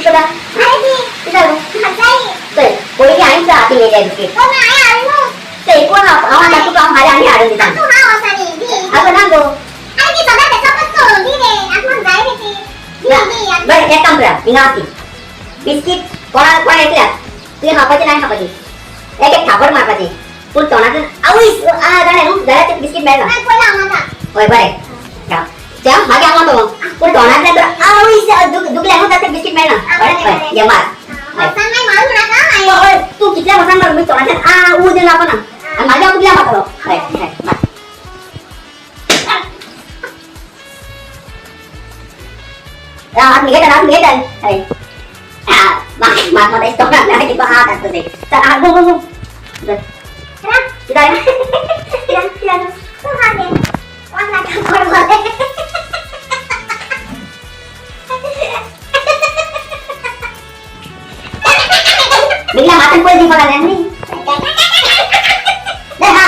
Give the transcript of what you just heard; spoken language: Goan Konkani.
तुका कितें? चल, पयलीं हांवें हातीन येयले बिस्कीट. चल, कोण हांव आतां तुका हांव फाल्यां आनी हाडून दिता. आगो ना गो. बरें, एक काम करा, हिंगा आस ती बिस्कीट. कोणा कोण एकल्याक तुवें खावपाची ना खावपाची, एक एक थापड मारपाची, पूण तोंडांतल्यान आवयस आ जालें न्हू जाल्यार ते बिस्कीट मेळना. हय, बरें, त्या मागीर हांव मारतलो, पूण तोंडांतल्यान तर आवयस दुखलें न्हू जाल्यार बिस्कीट मेळना. हय हय, घे मार. हय हय, तूं कितल्या वर्सान मार, तोंडांतल्यान आ ऊ दिवन जावपाना आनी मागीर हांव तुगल्या मारतलो. हय हय, मार. हात निघेता, हात निघेता. हय, मार मार मार. तोंडांतल्यान कितलो हात आसता ते. चल, हा, गो गो गो. कितें कितें कितें? बेगीन माथ्यान पयस दिवपाक जालें न्ही. हा.